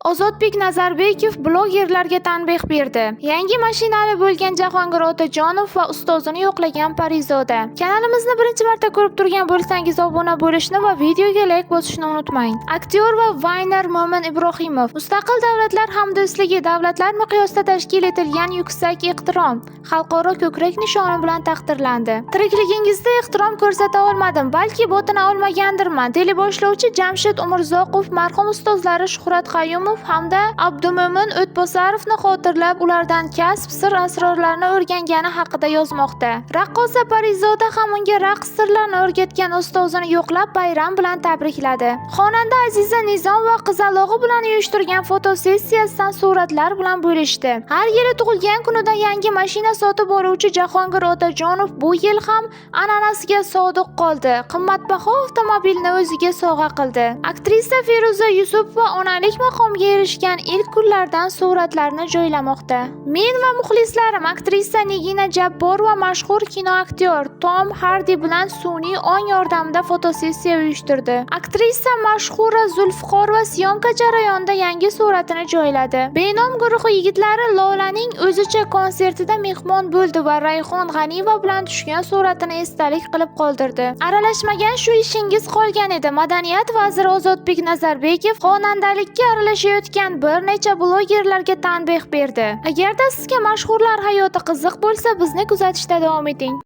Ozodbek Nazarbekov blogerlarga tanbeh berdi. Yangi mashinali bo'lgan Jahongir Otajonov va ustozini yo'qlagan Parizoda. Kanalimizni birinchi marta ko'rib turgan bo'lsangiz, obuna bo'lishni va videoga layk bosishni unutmang. Aktyor va vayner Mo'min Ibrohimov Mustaqil Davlatlar Hamdo'stligi davlatlar miqyosida tashkil etilgan yuksak ehtirom xalqaro ko'krak nishoni bilan taqdirlandi. Tirikligingizda ehtirom ko'rsata olmadim, balki botina olmagandirman. Teleboshlovchi Jamshid Umurzoqov marhum ustozlari Shuhrat Qayumov hamda Abdumo'min O'tbosarovni xotirlab, ulardan kasb sir-asrorlarini o'rgangani haqida yozmoqda. Raqqosa Parizoda ham unga raqs sirlarini o'rgatgan ustozini yo'qlab, bayram bilan tabrikladi. Xonanda Aziza Nizomova qizalog'i bilan uyushtirgan fotosessiyasidan suratlar bilan bo'lishdi. Har yili tug'ilgan kunida yangi mashina sotib oluvchi Jahongir Otajonov bu yil ham an'anasiga sodiq qoldi. Qimmatbaho avtomobilni o'ziga sovg'a qildi. Aktrisa Feruza Yusupova onalik maqomiga erishgan ilk kunlardan suratlarni joylamoqda. Men va muxlislarim aktrisa Nigina Jabborova mashhur kinoaktyor Tom Hardi bilan sun'iy ong yordamida fotosessiya uyushtirdi. Aktrisa Mashhura Zulfiqorova syomka jarayonida yangi suratini joyladi. Benom guruhi yigitlari Lolaning o'zicha konsertida mehmon bo'ldi va Rayhon G'aniyeva bilan tushgan suratini esdalik qilib qoldirdi. Aralashmagan shu ishingiz qolgan edi. Madaniyat vaziri Ozodbek Nazarbekov xonandalikka aralashayotgan bir necha blogerlarga tanbeh berdi. Agarda sizga mashhurlar hayoti qiziq bo'lsa, bizni kuzatishda davom eting.